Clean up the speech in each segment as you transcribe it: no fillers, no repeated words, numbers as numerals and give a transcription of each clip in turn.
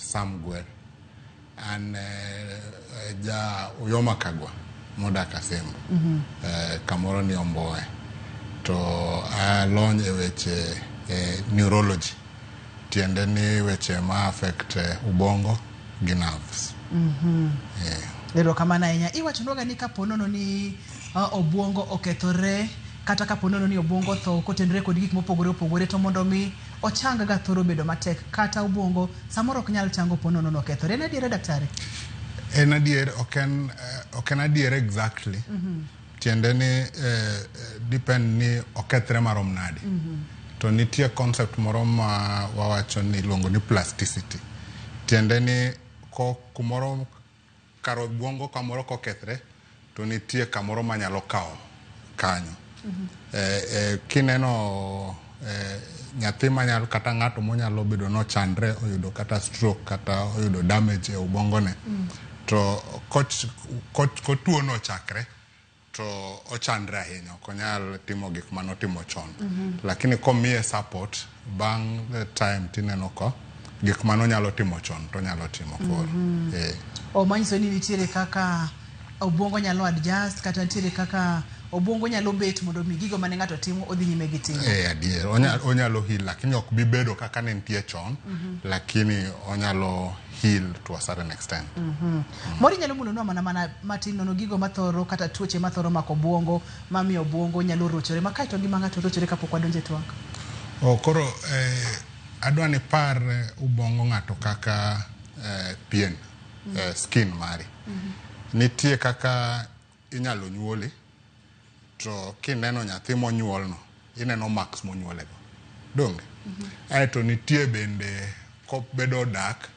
Sam Gwer. An ja Uyoma Kagwa modak Asembo. Kamoro ni Omboe. To alony e weche neurology. Tiende ni weche ma affect ubongo gi nerves. Erokamano ahinya. Iwachonwaga ni kapo nono ni obwongo okethore kata kapo nono ni obwongo otho kotenore kod gik mopogore opogore to mondo mi ochang ga thoro bedo matek kata obwongo samoro ok nyal chango po nono nokethore. En adiera daktari? En adier, ok en adier exactly. Tiende ni depend ni okethre marom nade. To nitie concept moro ma wawacho ni iluongo ni plasticity. Tiende ni ko kumoro kar obwongo kamoro kokethre to nitie kamoro manyalo kawo kanyo. Kineno nyathi manyalo kata ng'ato monyalo bedo nochandre oyudo kata stroke kata oyudo damage e ubongone to kotuo no ochakre to ochandre ahinya, ok onyal timo gik manotimo chon. Lakini komiye support bang' time tineno ko gik manonyalo timo chon to onyalo timo koro. O manyiso ni nitiere kaka obwongo nyalo adjust kata nitiere kaka obwongo nyalo bet mondo mi gigo mane ng'ato timo odhi nyime gi timo. Adier, onyalo heal lakini ok bi bedo kaka ne nitie chon, lakini onyalo heal to a certain extent. Moro inyalo mulonwa mana matin nono gigo mathoro kata tuoche mathoro mako obwongo mamiyo obwongo nyalo rochore ma kaeto ngima ng'ato rochore kapok wadonjo e twak. Koro adwa ni par ubongo ng'ato kaka pien, skin mari. Nitie kaka inyalo nyuoli to kineno nyathi monyuol no ineno marks monyuolego. Donge? Aeto nitie bende kobedo dak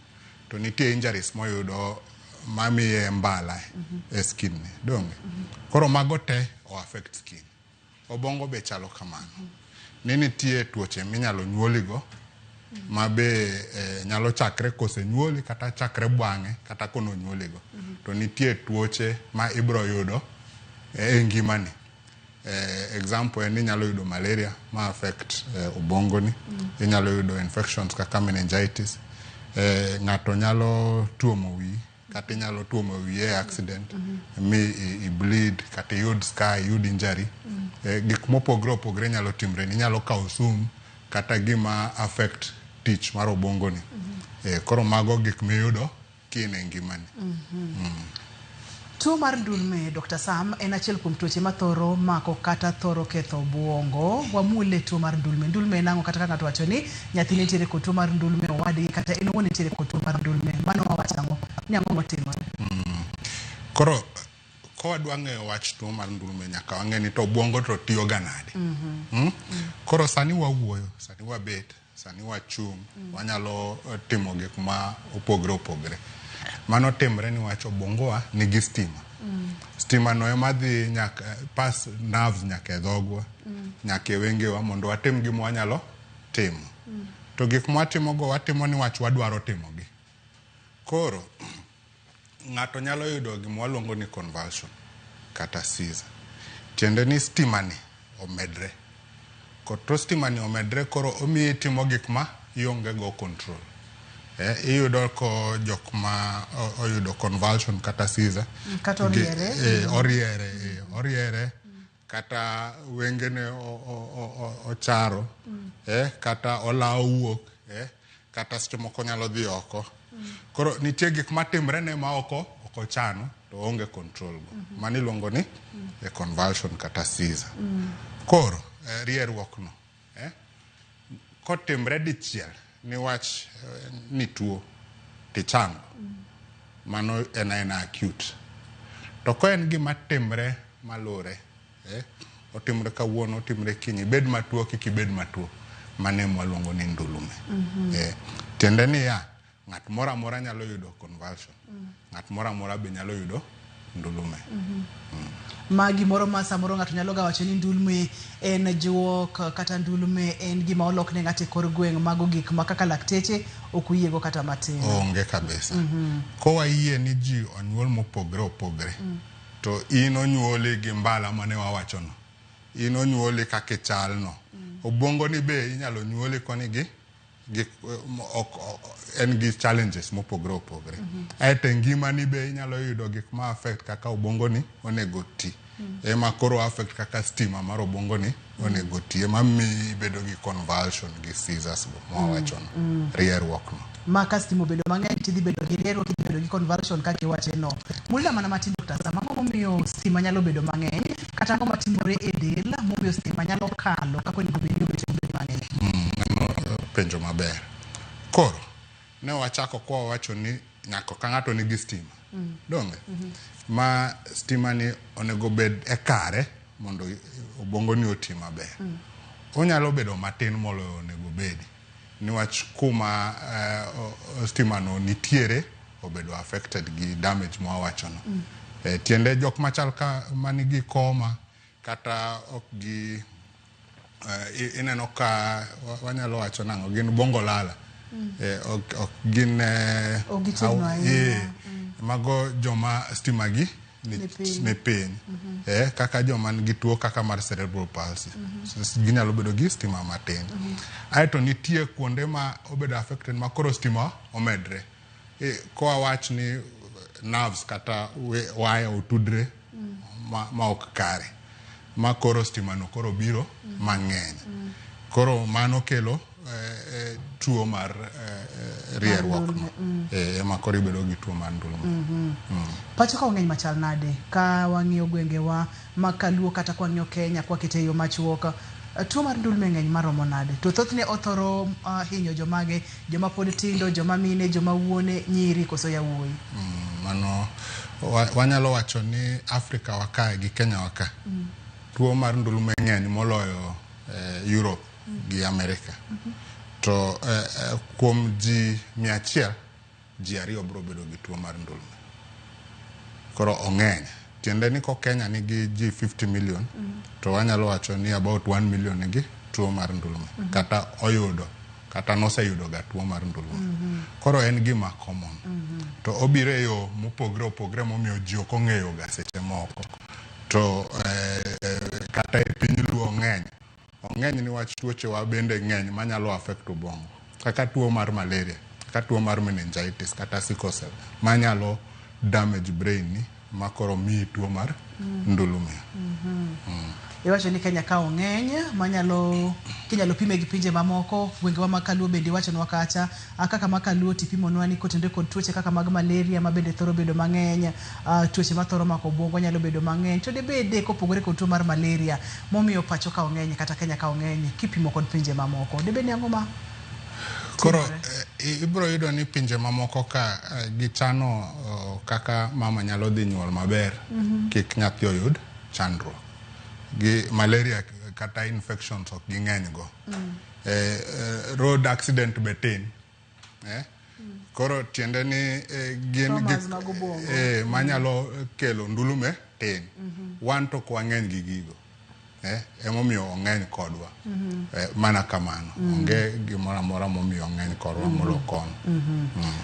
to nitie injuries moyudo mamiye mbala e skin ne. Donge? Koro mago te o affect skin. Obongo be chalo kamano. Ni nitie tuoche minyalo nyuoligo ma be nyalo chakre kosenyuoli kata chakre bang'e kata kononyuoligo. To nitie tuoche ma ibro yudo e ngimani. Example en ni inyalo yudo malaria ma affect obongoni. Inyalo yudo infections kaka meningitis. Ng'ato nyalo tuomo wiyi kata inyalo tuomo wiyi e accident mi i bleed kata iyud scar, iyud injury. Gik mopogore opogore nyalo timre. Inyalo kawo sum kata gima affect tich mar obongoni. Koro mago gik miyudo kin e ngimani. Tuo mar ndulme, Dr. Sam, en achiel kuom tuoche mathoro mako kata thoro ketho obwongo. Wamule tuo mar ndulme. Ndulme en ang'o kata ka ng'ato wacho ni nyathi nitiere kod tuo mar ndulme owadgi kata en owuon nitiere kod tuo mar ndulme. Mano wawacho ang'o? Ni ang'o motimore? Koro kowadwa ng'eyo wach tuo mar ndulme nyaka wang'e ni to obwongo to tiyo ga nade. Koro sani wawuoyo, sani wabet, sani wachung', wanyalo timo gik ma opogore opogore. Mano timre niwach obwongowa nigi stima. Stima no ema dhi nyaka pass nerves nyaka e dhogwa, nyaka e wengewa mondo watim gima wanyalo timo. To gik mwatimogo watimo niwach wadwaro timogi. Koro ng'ato nyalo yudo gima waluongo ni convulsion kata seizure. Tiende ni stima ni omedre. To stima ni omedre koro omiyi itimo gik ma ionge go control. Iyudo ko jok ma oyudo convulsion kata seizure. Kata oriere. Oriere. Kata wengene ocharo. Kata olawo wuok. Kata seche moko nyalo dhi oko. Koro nitie gik matimre ne ma oko ok ochano to oonge control go. Mano iluongo ni convulsion kata seizure. Koro rieruok no kotimre dichiel niwach ni tuo tichango. Mano en aena acute. To ka en gima timre malure, otimre kawuono, otimre kiny, ibed matuo kik ibed matuo, mano ema waluongo ni ndulume. Tiende niya, ng'at moro amora nyalo yudo convulsion. Ng'at moro amora be nyalo yudo ndulume. Ma gimoro ma samoro ng'ato nyalo ga wacho ni ndulme en juok kata ndulme en gima olok ne ng'ato e kor gweng'. Mago gik ma kaka lakteche ok uyiego kata matin. Onge kabisa. Kowayie ni ji onyuol mopogre opogre, to in onyuoli gi mbala mane wawachono. In onyuoli kaka ichalno. Obwongoni be inyalo nyuoli koni gi Gik ok en gi challenges mopogore opogore. Aeto e ngimani be inyalo yudo gik ma affect kaka obwongoni onego ti. Ema koro affect kaka stima mar obwongoni onego ti. Ema miyi ibedo gi convulsion gi seizures go mwawachono. Rieruok no. Ma ka stima obedo mang'eny tidhi bedo gi rieruok, idhi bedo gi convulsion kaka iwache no. Mulna mana matin Dr. Sam, ang'o momiyo stima nyalo bedo mang'eny kata ang'o matimore e del momiyo stima nyalo kalo kaka onego bed ni obet obed mang'eny? Mano penjo maber. Koro, ne wachako kwa wawacho ni nyaka ka ng'ato nigi stima. Donge? Ma stima ni onego bed e kare mondo obwongo ni oti maber. Onyalo bedo matin moloyo onego obedi. Niwach kuma stima no nitiere obedo affected gi damage mwawacho no. Tiende jok machal ka manigi coma kata ok gi ineno ka wanyalo wacho nang'o gin bongo lala. Ok gin Ok gitegno ahinya. Mago joma stima gi Ni piny. Ni piny. Kaka joma nigi tuo kaka mar cerebral palsy. Ginyalo bedo gi stima matin. Aeto nitie kuonde ma obedo affected ma koro stima omedre. Koa wach ni nerves kata waya otudre ma ok kare. Ma koro stima no koro biro mang'eny. Koro mano kelo tuo mar rieruok no. Ema koro ibedo gi tuo mar ndulme. Pacho ka wang'eny machal nade ka wang'iyo gwengewa ma kaluo kata kwang'iyo Kenya kwakete e yo machuok tuo mar ndulme ng'eny maromo nade to thothne othoro hinyo jomage joma pod tindo joma mine joma wuone nyiri koso yawuoyi? Mano wanyalo wacho ni Afrika wa kae gi Kenya wa ka tuo mar ndulme ng'eny moloyo Europe gi Amerika. To kuom ji 100 ji 2 biro bedo gi tuo mar ndulme. Koro ong'eny. Tiende ni ko Kenya nigi ji 50 million to wanyalo wacho ni about 1 million nigi tuo mar ndulme. Kata oyudo kata noseyudo ga tuo mar ndulme. Koro en gima common. To obiro e yo mopogre opogre momiyo ji ok ong'eyo ga seche moko. To kata e piny luo ong'eny. Ong'eny niwach tuochewa bende ng'eny manyalo affect ubongo. Kaka tuo mar malaria, kaka tuo mar meningitis, kata sickle cell manyalo damage brain ni makoro miyi tuo mar ndulme. Iwacho ni Kenya ka ong'eny manyalo kinyalo pime gi pinje mamoko gwengewa ma kaluo bende iwachonwa kacha kaka ma kaluo tipimonwa ni kotenore kod tuoche kaka mag malaria ma bende thoro bedo mang'eny tuoche mathoro mako obwongo nyalo bedo mang'eny to debede kopogore kod tuo mar malaria momiyo pacho ka ong'eny kata Kenya ka ong'eny kipimo kod pinje mamoko debed ni ang'o ma Koro ibiro yudo ni pinje mamoko ka gichano kaka mama nyalo dhi nyuol maber kik nyathi oyud chandruok. Gi malaria kata infections ok ging'eny go. Road accident be tin. Koro tiende ni gin gik manyalo kelo ndulume tin. Wan to ok wang'eny gi gigo. Emomiyo ong'eny kodwa. Mana kamano. Onge gimoro amora momiyo ong'eny kodwa molo kono.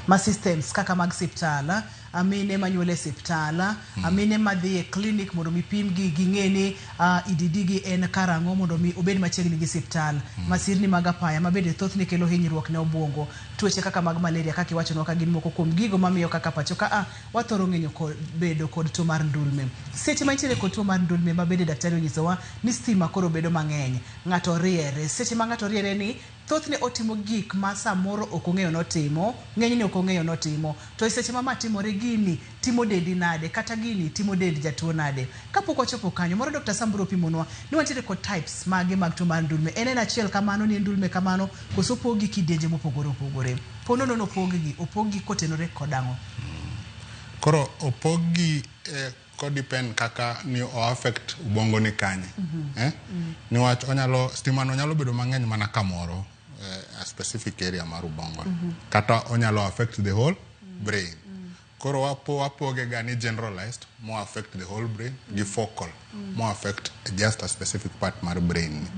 Ma systems kaka mag siptal, amine manyuol e siptal, amine madhi e clinic mondo mi pimgi ging'e ni EDD gi en karang'o mondo mi obed machiegni gi siptal. Masirni mag apaya ma bende thothne kelo hinyruok ne obwongo. Tuoche kaka mag malaria kaka iwachonwa ka gin moko kuom gigo mamiyo kaka pacho ka a wathoro ng'enyo kod bedo kod tuo mar ndulme. Seche ma intiere kod tuo mar ndulme ma bende daktari onyisowa ni stima koro bedo mang'eny, ng'ato riere. Seche ma ng'ato riere ni thothne otimo gik ma samoro ok ong'eyo notimo, ng'enyne ok ong'eyo notimo. To e seche ma ma timore gini timo dendi nade kata gini timo dend jatuo nade. Kapok wachopo kanyo, moro Dr. Sam biro pimonwa ni wantiere kod types mage mag tuo mar ndulme. En en achiel kamano ni en ndulme kamano koso opogi kidienje mopogore opogore. Po nono nopog gi, opog gi kotenore kod ang'o? Koro opog gi ko depend kaka ni o affect ubongo ni kanye. Niwach onyalo stima no nyalo bedo mang'eny mana kamoro a specific area mar ubongo. Kata onyalo affect the whole brain. Koro wapoge ga ni generalized mo affect the whole brain gi focal mo affect just a specific part mar brain ni.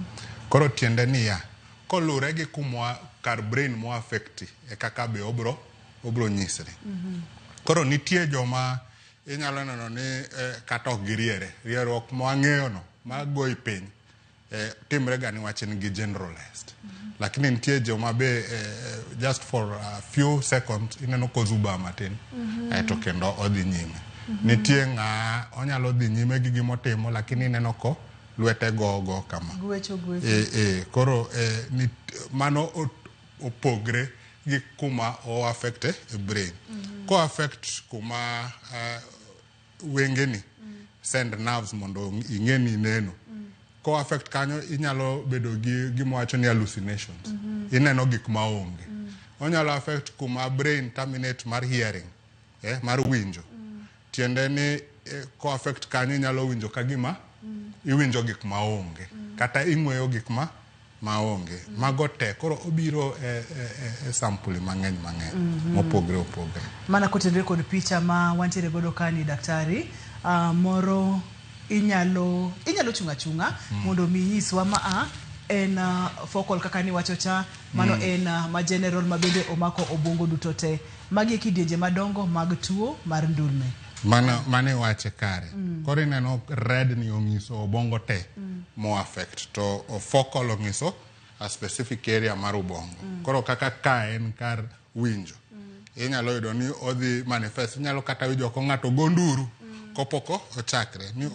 Koro tiende niya, kolure gi kumwa kar brain mo affect e kaka be obro nyisre. Koro nitie joma inyalo neno ni kata ok giriere. Rieruok mwang'eyo no, magoyi piny. Timre ga niwach en gi generalized. Lakini nitie joma be just for a few seconds ineno kozuba matin aeto kendo odhi nyime. Nitie ng'a onyalo dhi nyime gi gimotimo lakini ineno ko lwete go go kama. Gwecho gwecho. Koro mano opogre gi kuma o affect e brain. Ko affect kuma wengeni send nerves mondo ing'e ni ineno. Ko affect kanyo inyalo bedo gi gima wacho ni hallucinations. Ineno gik maonge. Onyalo affect kuma brain terminate mar hearing, mar winjo. Tiende ni ko affect kanyo inyalo winjo ka gima iwinjo gik maonge. Kata ing'weyo gik ma maonge. Mago te koro obiro e sampuli mang'eny mang'eny mopogre opogre. Mana kotenore kod picha ma wantiere godo kani daktari, moro inyalo chung' achung'a mondo mi inyiswa ma a en focal kaka niwacho cha mano en ma general ma bende omako obwongo duto te. Magi e kidienje madongo mag tuo mar ndulme. Mano iwache kare. Koro ineno red ni ong'iso obwongo te mo affect to focal ong'iso a specific area mar ubongo. Koro kaka ka en kar winjo. Inyalo yudo ni odhi manifest, inyalo kata winjo ko ng'ato go nduru kopoko ochakre ni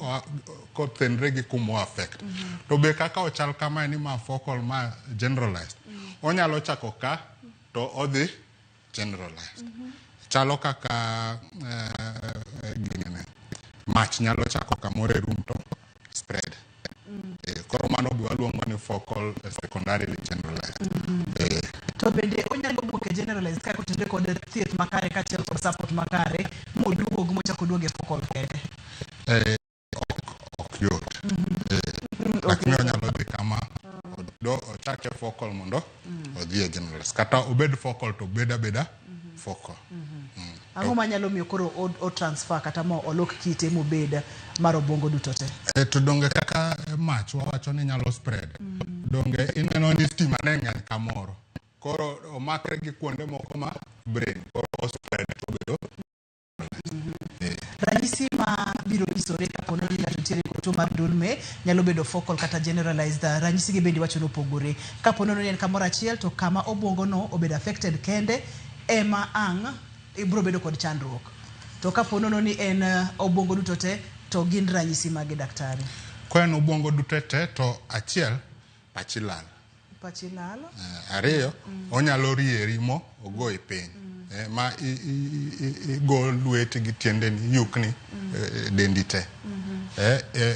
kothenre gi kuma o affect. To be kaka ochal kamae ni ma focal ma generalized. Onyalo chako ka to odhi generalized. Chalo kaka ginene. Mach nyalo chako kamoro e room to spread. Koro mano be waluongo ni focal secondarily generalized. To bende onyalo wuok e generalized ka kotenore kod thieth makare kaachiel kod support makare moduogo mochako oduogo e focal kende. Ok yot. Lakini onyalo dhi kama ochak e focal mondo odhi e generalized. Kata obed focal to obed abeda focal. Ang'o manyalo miyo koro o transfer kata mo olok kite mobed mar obwongo duto te? To donge kaka mach wawacho ni nyalo spread. Donge ineno ni stima ne ng'eny kamoro. Koro omakre gi kuonde moko ma brain. Koro o spread to obedo. Ranyisi ma biro nyisore kapo ni ng'ato nitiere kod tuo mar ndulme nyalo bedo focal kata generalized. Ranyisi gi bende iwacho ni opogore. Kapo ni en kamoro achiel to kama obwongo no obedo affected kende ema ang' ibiro bedo kod chandruok. To kapo ni en obwongo duto te to gin ranyisi mage daktari? Ka en obwongo duto te to achiel pachi lal. Pachi lal. Ariyo, onyalo rieri mo ogoyi piny. Ma igo lweti gi tiendeni yukni dendi te.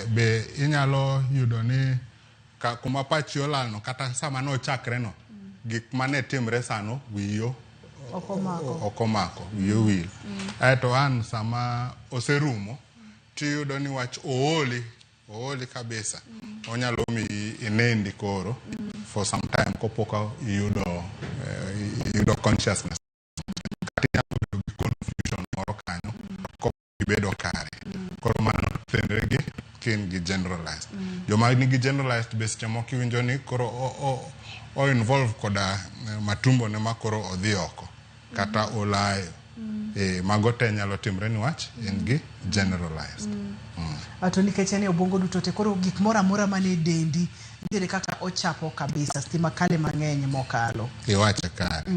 Be inyalo yudo ni kuma pachi olalno kata sama nochakre no gik mane timre sano wiyo ok omako, wiyo wil. Aeto an sama oserumo tiyudo ni wach ooli kabisa. Onyalo miyi inindi koro for some time kopok iyudo consciousness. Kata inyalo bedo gi confusion moro kanyo kopok ibedo kare. Koro mano thenre gi kin gi generalized. Joma nigi generalized be seche moko iwinjo ni koro o involve koda matumbo ne ma koro odhi oko kata olayo. Mago te nyalo timre niwach en gi generalized. To nikech en e obwongo duto te koro gik moro amora mane dendi nitiere kaka ochapo kabisa, stima kale mang'eny mokalo. Iwache kare.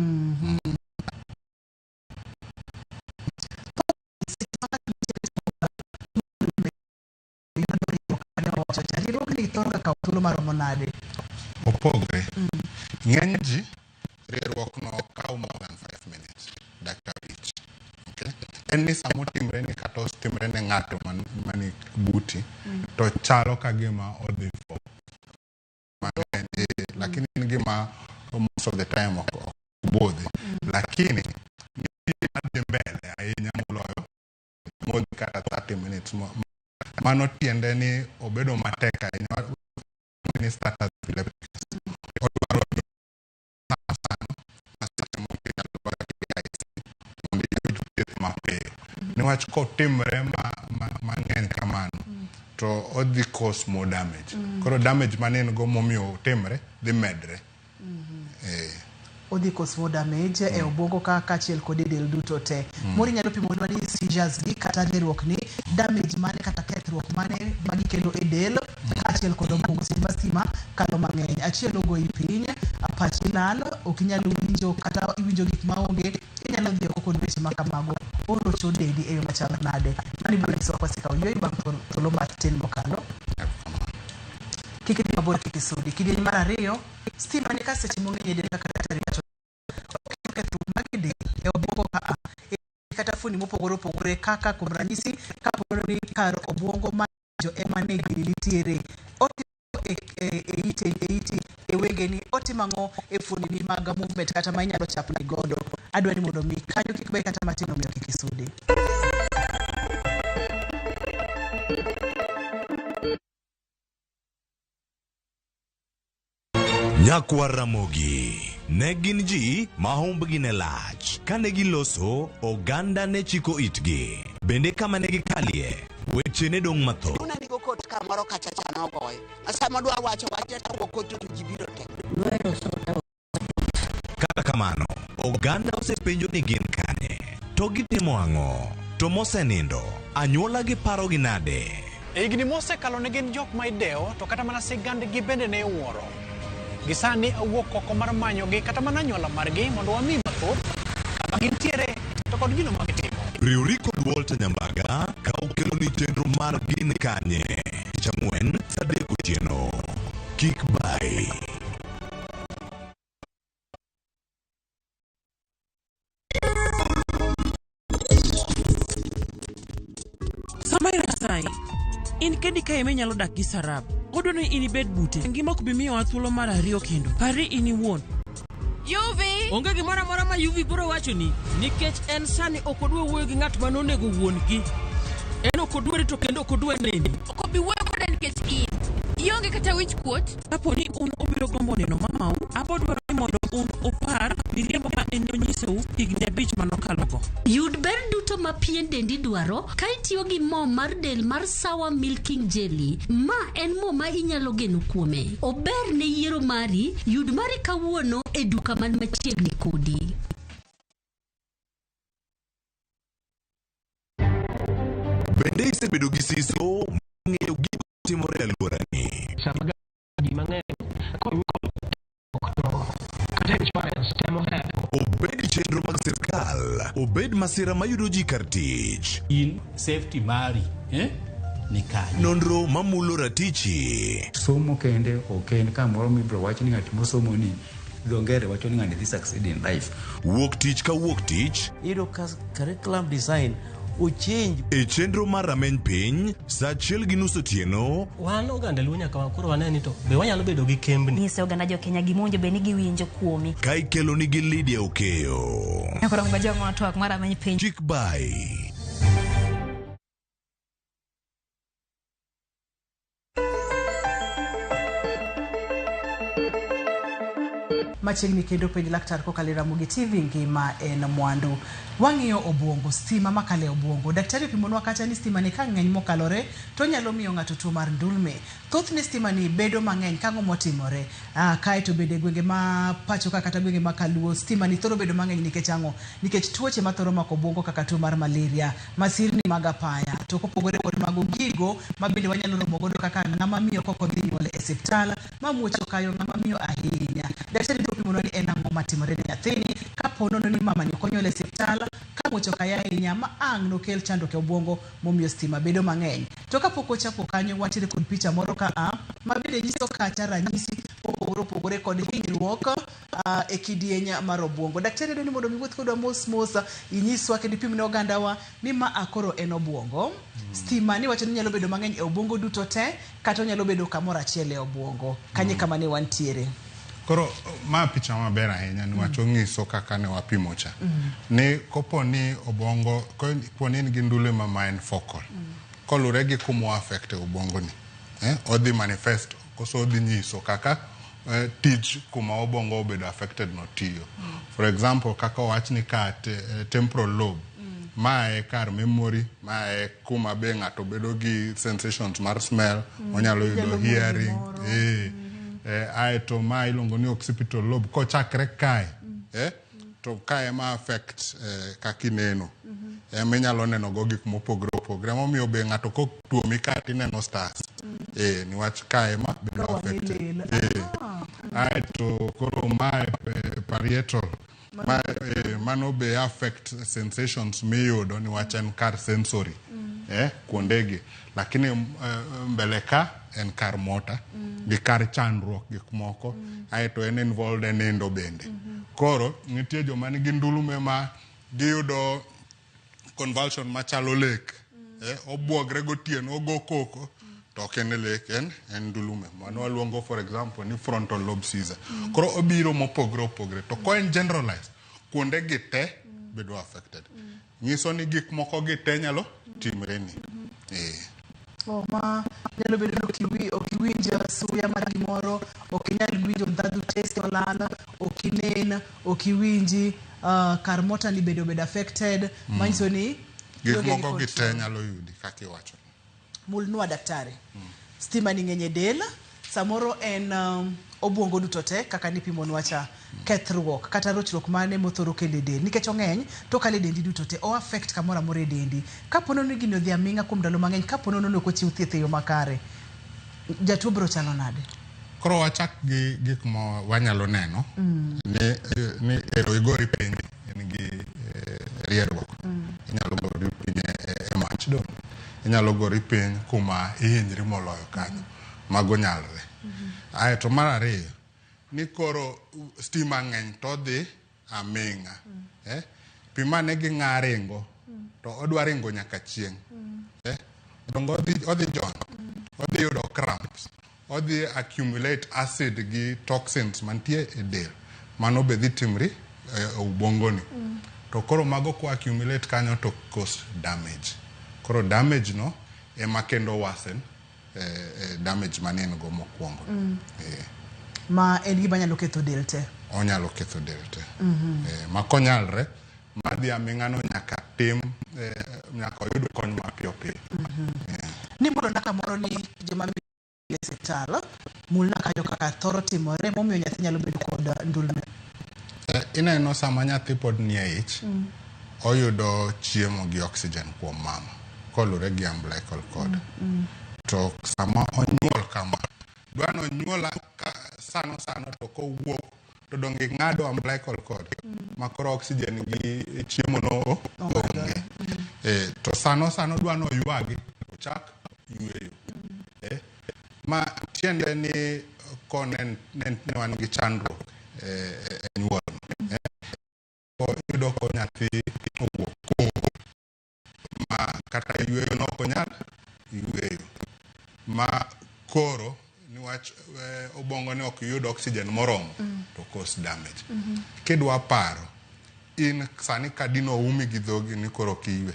Riwruogni thoro ga kawo thuolo maromo nade? Opogre. Ng'eny ji riwruok no kawo more than 5 minutes, dakika 5. Okay? En ni samotimre ni kata otimre ne ng'ato mani buti to chalo ka gima odhi for mang'eny, lakini en gima most of the time ok budhi. Lakini nitie madhi mbele ahinya moloyo modhi kata 30 minutes. Mano tiende ni obedo matek ahinya ni status epilepticus. Odwaro ni sano ma seche moko inyalo dwaro ICU mondo iyud thieth mapiyo. Niwach kotimre mang'eny kamano to odhi cause more damage. Koro damage mane en go momiyo otimre dhi medre. Odhi cause more damage e obwongo ka kaachiel kod e del duto te. Moro inyalo pimonwa ni seizures gi kata riwruok ni damage mane kata kethruok mane magikelo e del kaachiel kaachiel kod obwongo seche ma stima kalo mang'eny. Achiel ogoyi piny, pachi lal, ok inyal winjo kata iwinjo gik maonge, inyalo dhi oko kod weche ma kamago. Orocho dendi e yo machalo nade? Mano ibiro nyisowa kwasekawo yueyo bang' thuolo matin mokalo. Kik idhi mabor kik isudi. Kidieny mar ariyo, stima ni ka seche mong'eny e del kaka daktari wacho okelo kethruok mag del e obwongo ka a e kata fuoni mopogore opogore kaka kuom ranyisi kapo ni kar obwongo ma jo ema ne gini nitiere otimo e, e, e ite e iti e wengeni otimo ang'o e fuoni mag movement kata ma inyalo chapni godo adwa ni mondo mi kanyo kik bay kata matin omiyo kik isudi. Nyakwar Ramogi ne gin ji ma humbgi ne lach. Kane giloso, oganda ne chiko itgi. Bende kama ne gikalie, weche ne dong' mathoth. Una nigo kot kamoro kacha cha nogoyo. Sama dwa wacho wach to wuok kot to ji biro te. Kata kamano, oganda osepenjo ni gin kanye, to gitimo ang'o, to mosenindo, anyuola gi parogi nade? E higni mosekalo ne gin jok ma idewo to kata mana sigandgi bende ne iwuoro. Gi sani awuok oko mar manyogi kata mana anyuola margi mondo wami mathoth kama gintiere to kod gino ma gitimo. Riwri kod Walter Nyambaga ka okeloni chenro mar Gin Kanye tich ang'wen saa adek otieno. Kik bayi. Sama Nyasaye, in kendi kae ema inyalo dak gi Sarab. Odwa ni in ibed bute. Ngima ok bi miyowa thuolo mar ariyo kendo. Parri in iwuon. Yuvi! Onge gimoro amora ma Yuvi biro wachoni nikech en sani ok odwa wuoyo gi ng'at ma nonego wuon-gi. En ok odwari to kendo ok odwa neni. Ok obi wuoyo koda nikech in. Ionge kata wich kuot. Kapo ni un ubiro gombo neno mamau, abo dwaro ni mondo un upar miriambo ma en nonyisou higni abich manokalogo. Yud ber duto ma pien dendi dwaro ka itiyo gi mo mar del mar Sawa Milking Jelly. Ma en mo ma inyalo geno kuome. Ober ne yiero mari, yud mari kawuono e duka man machiegni kodi. Bende isebedo gi siso ng'eyo gigo timore e alworani? Sama ji mang'eny to kata insurance temo hepo. Obed chenro mag sirkal, obed masira mayudo ji kar tich, in safety mari ni kanye? Nonro mamulo ratichi. Somo kende ok en kamoro mibiro wach ni ng'at mosomo ni dho ngere wacho ni ng'ani dhi succeed in life. Wuok tich ka wuok tich. Iyudo ka curriculum design ochange. E chenro mar rameny piny saa achiel gi nus otieno. Wan oganda Luo nyaka koro wane ni to be wanyalo bedo gi kembni. Nyise oganda jo Kenya gima owinjo bed ni giwinjo kuomi. Ka ikelo nigi Lydia Okeyo. Koro ngajang'o twak mar rameny piny. Kik bai. Machiegni kendo penj laktar kokalo e Ramogi TV ngima en mwandu. Wang'iyo obwongo, stima makalo e obwongo. Daktari opimonwa kacha ni stima ni ka ng'eny mokalore to onyalo miyo ng'ato tuo mar ndulme. Thothne stima ni bedo mang'eny kang'o motimore? Ah, kae to bende gwenge ma pacho ka kata gwenge ma kaluo stima ni thoro bedo mang'eny nikech ang'o? Nikech tuoche mathoro mako obwongo kaka tuo mar malaria, masirni mag apaya. To kopogore kod mago gigo ma bende wanyalo romo godo kaka ng'ama miyo kok odhi nyuol e siptal, ma muoch okayo ng'ama miyo ahinya. Daktari biro pimonwa ni en ang'o matimore ne nyathini kapo nono ni mamani ok onyuol e siptal, ka muoch okaye ahinya ma ang' nokel chandruok e obwongo momiyo stima bedo mang'eny. To kapok wachapo kanyo, wantiere kod picha moro ka a ma bende nyiso kacha ranyisi mopogore opogore kod hinyruok e kidieny mar obwongo. Daktari adwa ni mondo mi iwuoth kodwa mos mos inyiswa kendo ipim ne ogandawa ni ma a koro en obwongo. Stima ni iwacho ni nyalo bedo mang'eny e obwongo duto te kata onyalo bedo kamoro achiel e obwongo. Kanye kama ne wantiere? Koro ma picha maber ahinya niwach ong'iso kaka ne wapimo cha. Ni kopo ni obwongo, kopo ni in gi ndulwe ma en focal, kolure gi kuma o affect e obwongo ni, odhi manifest koso odhi nyiso kaka tij kuma obwongo obedo affected no tiyo. For example, kaka owach ni ka temporal lobe, ma e kar memory, ma e kuma be ng'ato bedo gi sensations mar smell, onyalo yudo hearing, aeto ma iluongo ni occipital lobe, kochakre kae, to kae ema affect kaka ineno. Ema inyalo neno go gik mopogore opogore. Emomiyo be ng'ato kotuomi ka tineno stars. Eh, niwach kae ma bedo Ka wang'i affected. lil. Eh. Aeto koro mae parietal. Ma, mano be affect sensations miyudo niwach en kar sensory. Kuondegi. Lakini mbele ka en kar motor gi kar chandruok gik moko. Aeto en involved e nindo bende. Koro nitie joma nigi ndulume ma giyudo convulsion machalo lek. Obuogre gotieno, ogo koko, to ok en lek, en ndulume. Mano waluongo for example ni frontal lobe seizure. Koro obiro mopogre opogre. To ko en generalized, kuonde gi te bedo affected. Nyiso ni gik moko gi te nyalo timre ni. Ma nyalo bedo ni ok iwinj suya mar gimoro, ok inyal winjo ndhadhu taste olal, ok inen, ok iwinji, kar motor ni bedo affected, manyiso ni gik moko gi te nyalo yudi kaka iwacho. Mulnwa daktari. Stima ni ng'eny e del, samoro en obwongo duto te kaka nipimonwa cha, kethruok kata rochruok mane mothoro kelo e del, nikech ong'eny to okalo e dendi duto te, o affect kamoro amora e dendi. Kapo ni gini odhi aming'a kuom ndalo mang'eny, kapo ni ok ochiw thieth e yo makare, jatuo biro chalo nade? Koro wachak gi gik ma wanyalo neno ni ero igori piny in gi rieruok. Inyalo gori piny e mach dong. Inyalo gori piny kuma ihinyri moloyo kanyo. Mago nyalre. Aeto mar ariyo, ni koro stima ng'eny to odhi aming'a. Pi mane gi ng'a ringo, to odwa ringo nyaka chieng'. Dongo odhi jony, odhi yudo cramps, odhi accumulate acid gi toxins mantie e del. Mano be dhi timri e ubongo ni. To koro mago ko accumulate kanyo to cause damage. Koro damage no ema kendo worsen damage mane en go mokwongo. Ma en gima nyalo ketho del te. Onyalo ketho del te. Ma konyalre, madhi aming'a no nyaka tim, nyaka oyud kony mapiyo piyo. Ni mulo na kamoro ni joma e osiptal, mulna kanyo kaka thoro timore momiyo nyathi nyalo bedo kod ndulme. Ineno sama nyathi pod nie ich, oyudo chiemo gi oxygen kuom mama kolure gi umbilical cord. To sama onyuol kama, dwa ni onyuola sano sano to kowuok to donge ng'ado umbilical cord ma koro oxygen gi chiemo no onge. To sano sano dwa ni oywagi ochak yweyo. Ma tiende ni ko ne wan gi chandruok e nyuol. Iyudo ko nyathi owuok koko ma kata yweyo no ok onyal yweyo. Ma koro niwach obwongo ne ok yud oxygen moromo to cause damage. Kidwa paro, in sani ka dino umi gi dhogi ni koro ok iywe.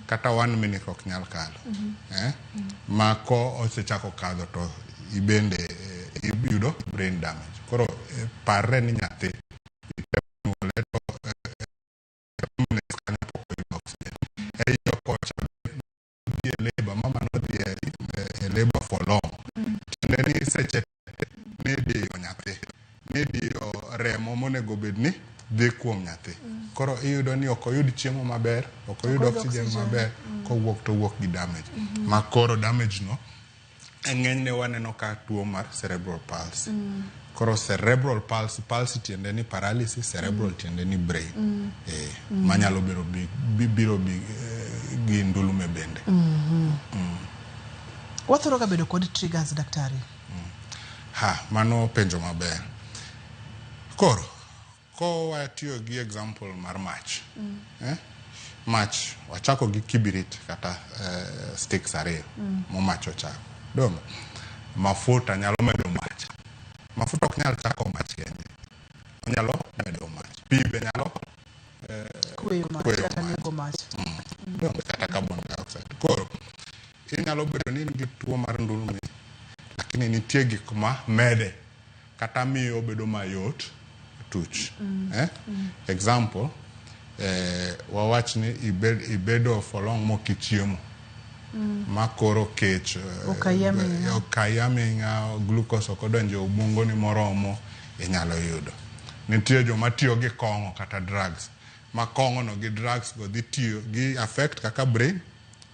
Kata 1 minute ok nyal kalo. Ma ko osechako kadho to ibende iyudo brain damage. Koro parre ni nyathi inyuole to minutes kanyo pok oyudo oxygen. E iye kocha dhi e labor, mama nodhi e labor for long. Tiende ni seche nidiyo nyathi, nidiyo remo monego bed ni dhi kuom nyathi. Koro iyudo ni ok oyud chiemo maber, ok oyud oxygen maber, kowuok to owuok gi damage. Ma koro damage no, e ng'enyne waneno ka tuo mar cerebral palsy. Koro cerebral palsy, palsy tiende ni paralysis, cerebral tiende ni brain. Manyalo biro biro gi ndulume bende. Wathoro ga bedo kod triggers, daktari? Ha, mano penjo maber. Koro, ko watiyo gi example mar mach. Mach, wachako gi kibirit kata sticks ariyo momach ochako. Donge? Mafuta nyalo medo mach. Mafuta ok nyal chako mach kende. Onyalo medo mach. Pi be nyalo kweyo mach kata nego mach. Donge? Kata carbon dioxide. Koro, inyalo bedo ni in gi tuo mar ndulme, lakini nitie gik ma mede kata miyo obedo mayot tuch. Example, wawach ni ibedo for long mok ichiemo. Ma koro kech okayi aming'a, glucose ok odonjo e obwongoni moromo, inyalo yudo. Nitie joma tiyo gi kong'o kata drugs. Ma kong'o no gi drugs go dhi tiyo gi affect kaka brain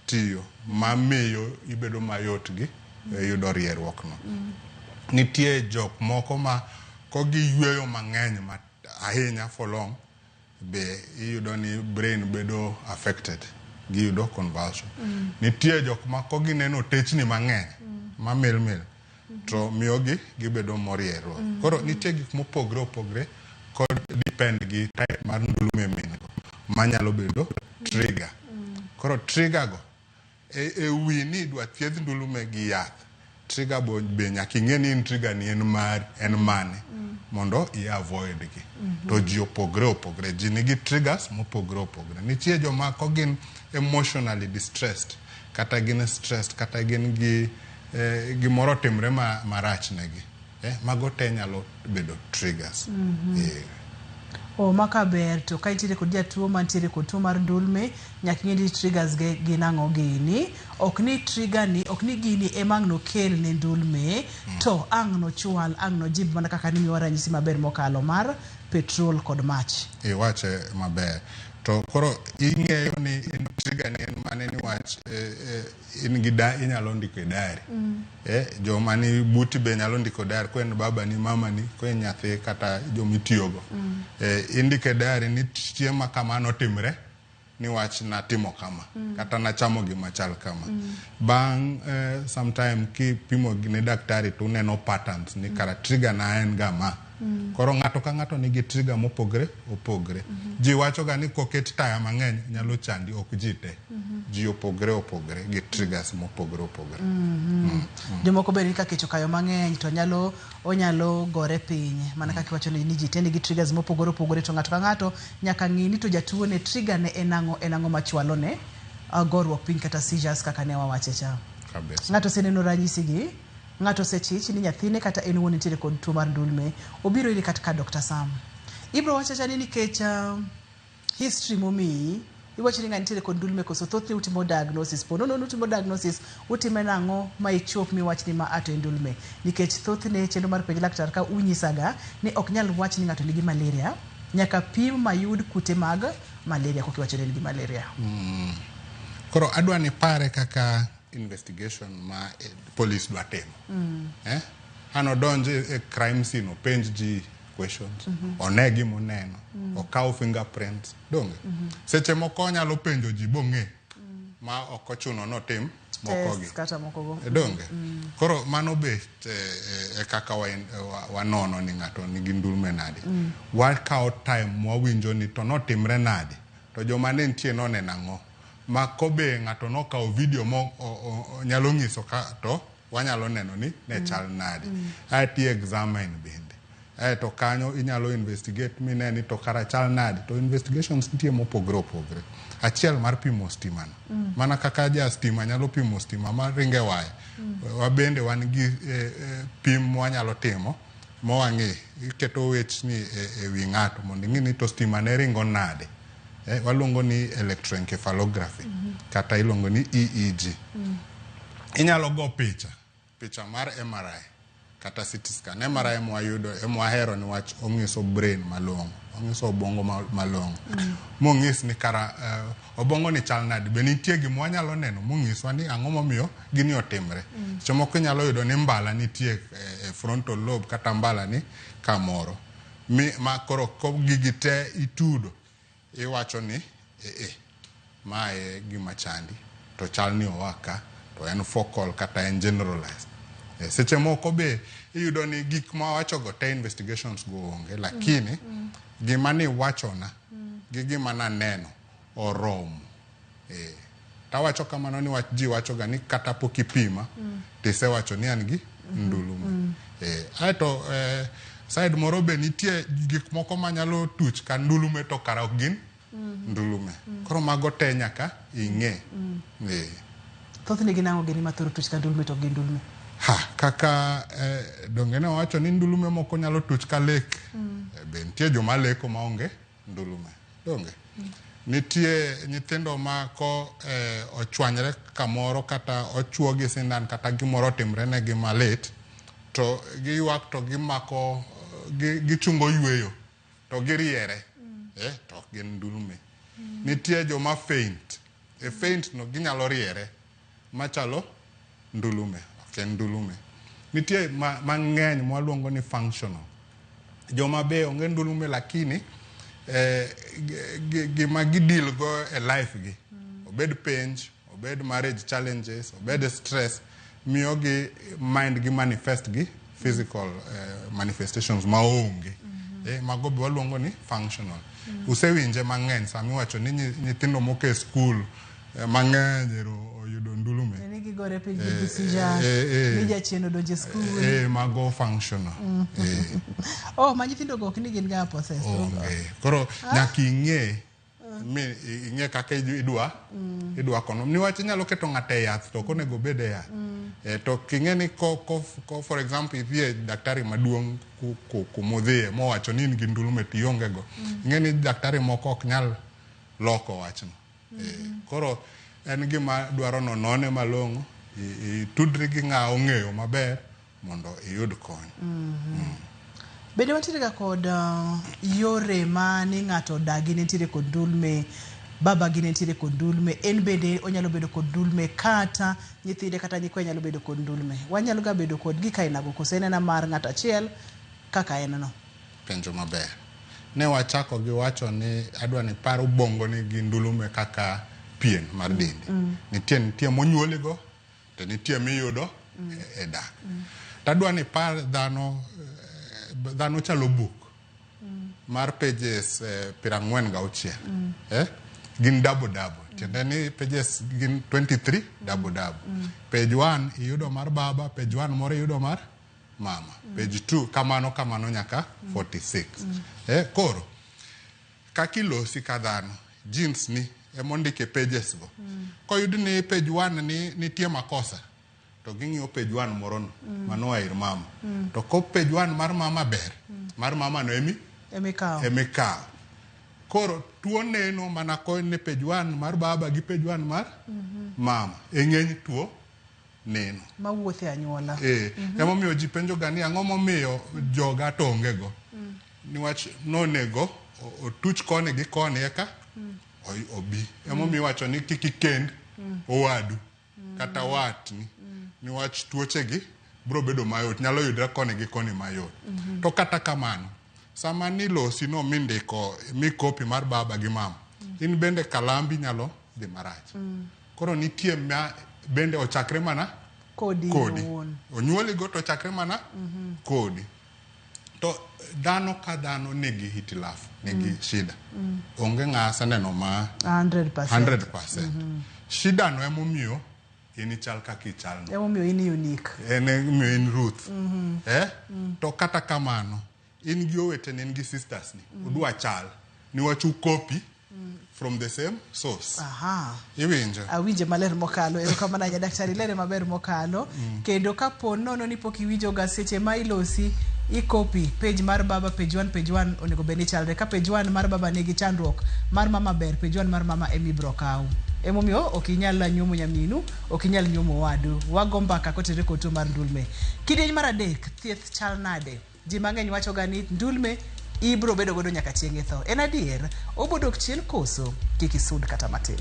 tiyo, mamiyo ibedo mayot gi yudo rieruok no. Nitie jok moko ma kogiyweyo mang'eny ma ahinya for long be iyudo ni brain bedo affected, giyudo convulsion. Nitie jok ma kogineno techni mang'eny ma mil mil to miyogi gibedo morieruok. Koro nitie gik mopogre opogre kod depend gi type mar ndulume min go manyalo bedo trigger. Koro trigger go e wi ni idwa thiedh ndulume gi yath, trigger bo be nyaka ing'e ni in trigger ni en mar en mane mondo i avoid gi. To ji opogre opogre, ji nigi triggers mopogre opogre. Nitie joma ko gin emotionally distressed kata gin stressed kata gin gi gimoro otimre marach negi, mago te nyalo bedo triggers. O maka ber to ka intiere kod jatuo mantiere kod tuo mar ndulme, nyaka ing'e ni triggers ge gin ang'o gini. Ok ni trigger ni, ok ni gini ema ang' nokel ne ndulme, to ang' nochwal, ang' nojib mana kaka nimiwa ranyisi maber mokalo mar petrol kod mach. Iwache maber. To koro ing'eyo ni in trigger ni en mane niwach in gi da inyalo ndiko e diary. Joma ni buti be nyalo ndiko diary, ko en baba ni, mama ni, ko en nyathi kata jomitiyogo. Indiko e diary ni chieng' ma kama notimre niwach natimo kama kata nachamo gima chal kama. Bang' sometime kipimo ne daktari to uneno patterns ni kara trigger na en ga ma. Koro ng'ato ka ng'ato nigi trigger mopogre opogre. Ji wacho ga ni koket taya mang'eny nyalo chandi, ok ji te. Ji opogre opogre gi triggers mopogre opogre. Jomoko bende ni ka kech okayo mang'eny to nyalo onyalo gore piny mana kaka iwacho ni ji te nigi triggers mopogore opogore to ng'ato ka ng'ato nyaka ng'i ni to jatuo ne trigger ne en ang'o, en ang'o machwalo ne goruok piny kata seizures kaka ne wawache cha. Kabisa. Ng'ato oseneno ranyisi gi, ng'ato osechich ni nyathine kata en owuon nitiere kod tuo mar ndulme, obiro iri kata ka Dr. Sam. Ibro wacho awacha ni nikech history momiyi, iwacho ni ng'ani nitiere kod ndulme koso thothne utimo diagnosis. Po nono utimo diagnosis, utime nang'o ma ichop miwach ni ma a to en ndulme. Nikech thothne chenro mar penj laktar ka unyisaga ni ok nyal wach ni ng'ato nigi malaria, nyaka pim mayud kute mag malaria koka iwacho ni en gi malaria. Koro adwa ni pare kaka investigation ma police dwa timo. An odonj e crime scene, openj ji questions, one gimoneno, okaw fingerprints, donge? Seche moko onyalo penjo ji bong'e ma ok ochuno notim moko gi. Test kata moko go. Donge? Koro mano be e kaka wanono ni ng'ato nigi ndulme nade. Wakawo time mwawinjo ni to notimre nade, to joma ne nitie noneno ang'o. Ma kobe ng'ato nokawo video mo nyalo nyiso ka to wanyalo neno ni ne chal nade. Aeto i examine bende. Aeto kanyo inyalo investigate mine ni to kara chal nade. To investigations nitie mopogre opogre. Achiel mar pimo stima no. Mana kaka ja stima nyalo pimo stima mar ringe waya. Wabende wan gi pim mwanyalo timo mowang'e. Iketo wechni e wi ng'ato mondo ing'e ni to stima ne ringo nade. Waluongo ni electroencephalography kata iluongo ni EEG. Inyalo go picha, picha mar MRI kata CT scan. MRI mwayudo, mwahero niwach ong'iso brain malong'o, ong'iso obwongo malong'o. Mong'is ni kara obwongo ni chal nade, be nitie gima wanyalo neno mong'iswa ni ang'o momiyo gini otimre. Seche moko inyalo yudo ni mbala nitie e frontal lobe kata mbala ni kamoro. Mi, ma koro ko gigi te itudo, iwacho ni ma e gima chandi, to chal ni oa ka, to en focal kata en generalized. Seche moko be iyudo ni gik ma wawachogo te investigations go onge, lakini gima ni wachona gi gima naneno oromo. Tawacho kamano ni wach ji wachoga ni kata pok ipima, tisewacho ni an gi ndulume. Aeto side moro be nitie gik moko manyalo tuch ka ndulume to kara ok gin ndulume. Koro mago te nyaka ing'e. Thothne gin ang'o gini mathoro tuch ka ndulume to ok gin ndulume? Ha, kaka donge ne wawacho ni ndulume moko nyalo tuch ka lek. Be nitie joma leko maonge ndulume. Donge? Nitie nyithindo ma ko ochwanyre kamoro kata ochuo gi sindan kata gimoro otimre negi malit, to giywak to gimako, gichungo yweyo to giriere, to ok gin ndulume. Nitie joma faint. E faint no ginyalo riere machalo ndulume. Ok en ndulume. Nitie mang'eny mwaluongo ni functional. Joma be onge ndulume lakini gima gideal go e life gi. Obed penj, obed marriage challenges, obed stress, miyo gi mind gi manifest gi physical manifestations maonge. Mago be waluongo ni functional. Usewinje mang'eny sama iwacho ni nyithindo moko e skul mang'eny ero oyudo ndulume. Ni gigore piny gi seizures, ni jachien odonjo e skul. Mago functional. Oh, ma nyithindo go ok ni gin ga possessed. Onge. Koro nyaka ing'e mi ing'e kaka idwa idwa kono. Niwach inyalo keto ng'ato e yath to ok onego obed e yath. To king'e ni ko for example idhi e daktari maduong' kumodhiye mowacho ni in gi ndulume to ionge go. Ing'e ni daktari moko ok nyal loko wachno. Koro en gima dwaro nonone malong'o, itudri gi ng'a ong'eyo maber mondo iyud kony. Bende wantiere ga kod yore ma ni ng'ato dagi nitiere kod ndulme, baba gi nitiere kod ndulme, en bende onyalo bedo kod ndulme, kata nyithinde kata nyikwaye nyalo bedo kod ndulme. Wanyalo ga bedo kod gik ainago koso en ena mar ng'ato achiel kaka en no? Penjo maber. Ne wachako gi wacho ni adwa ni par ubongo ni gi ndulume kaka pien mar dendi. Nitie monyuoligo to nitie miyudo e dak. Tadwa ni par dhano chalo buk mar pages 46. Gin double double. Tiende ni pages gin 23 double double. Page 1 iyudo mar baba, page 1 moro iyudo mar mama. Page 2 kamano kamano nyaka 46. Koro kaka ilosi ka dhano, genes ni emondike pages go. Koyud ni page 1 ni nitie makosa, to ging'iyo page 1 moro no, mano ir mama. To ko page 1 mar mama ber, mar mama no emikawo. Emikawo. Koro tuo neno mana ko ne page 1 mar baba gi page 1 mar mama. E ng'eny tuo neno. Mawuothe anyuola. Emomiyo ji penjo ga ni ang'o momiyo joga to onge go. Niwach nonego otuch koni gi koni eka obi. Emomiyo iwacho ni kik ikend owadu kata watni. Niwach tuoche gi biro bedo mayot, nyalo yudre koni gi koni mayot. To kata kamano, sama nilosi no mindiko mikopi mar baba gi mama, in bende kalambi nyalo dhi marach. Koro nitie ma bende ochakre mana kodi. Onyuoli go to ochakre mana kodi. To dhano ka dhano nigi hitilafu, nigi shida. Onge ng'a aseneno ma 100%. 100%. Shida no emomiyo in ichal kaka ichal no. Emomiyo in unique. En emomiyo in Ruth. To kata kamano, in gi oweteni, in gi sisters ni, udwa chal. Niwach ukopi from the same source. Aha. Iwinjo? Awinje maler mokalo. Erokamano ahinya daktari, lere maber mokalo. Kendo kapo nono ni pok iwinjo ga seche ma ilosi ikopi page mar baba, page 1, page 1 onego bed ni chalre. Ka page 1 mar baba nigi chandruok, mar mama ber, page 1 mar mama emi biro kaw. Emomiyo ok inyal nyuomo nyaminu, ok inyal nyuomo owadu. Wago mbaka kotenore kod tuo mar ndulme. Kidieny mar 3, thieth chal nade? Ji mang'eny wacho ga ni ndulme ibro bedo godo nyaka chieng' itho. En adier, obo dok chien koso? Kik isud kata matin.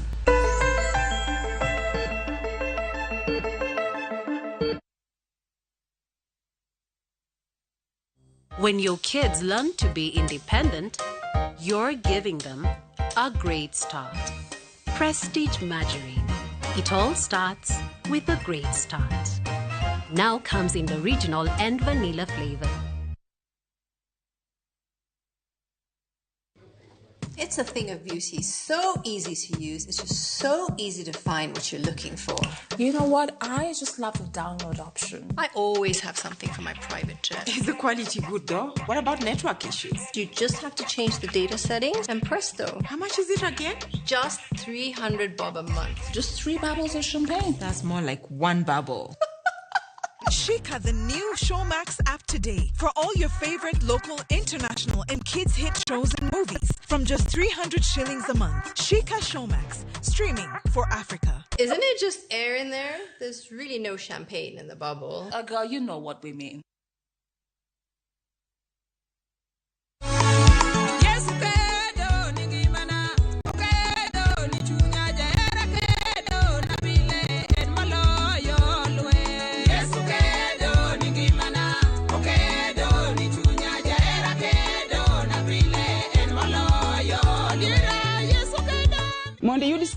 When your kids learn to be independent, you're giving them a great start. Prestige Margarine. It all starts with a great start. Now comes in the original and vanilla flavor. It's a thing of beauty, so easy to use. It's just so easy to find what you're looking for. You know what? I just love the download option. I always have something for my private jet. Is the quality good though? What about network issues? You just have to change the data settings and presto. How much is it again? Just 300 bob a month. Just 3 bubbles of champagne. That's more like 1 bubble. Shika the new Showmax app today for all your favorite local, international, and kids hit shows and movies from just 300 shillings a month. Shika Showmax, streaming for Africa. Isn't it just air in there? There's really no champagne in the bubble. Girl, you know what we mean.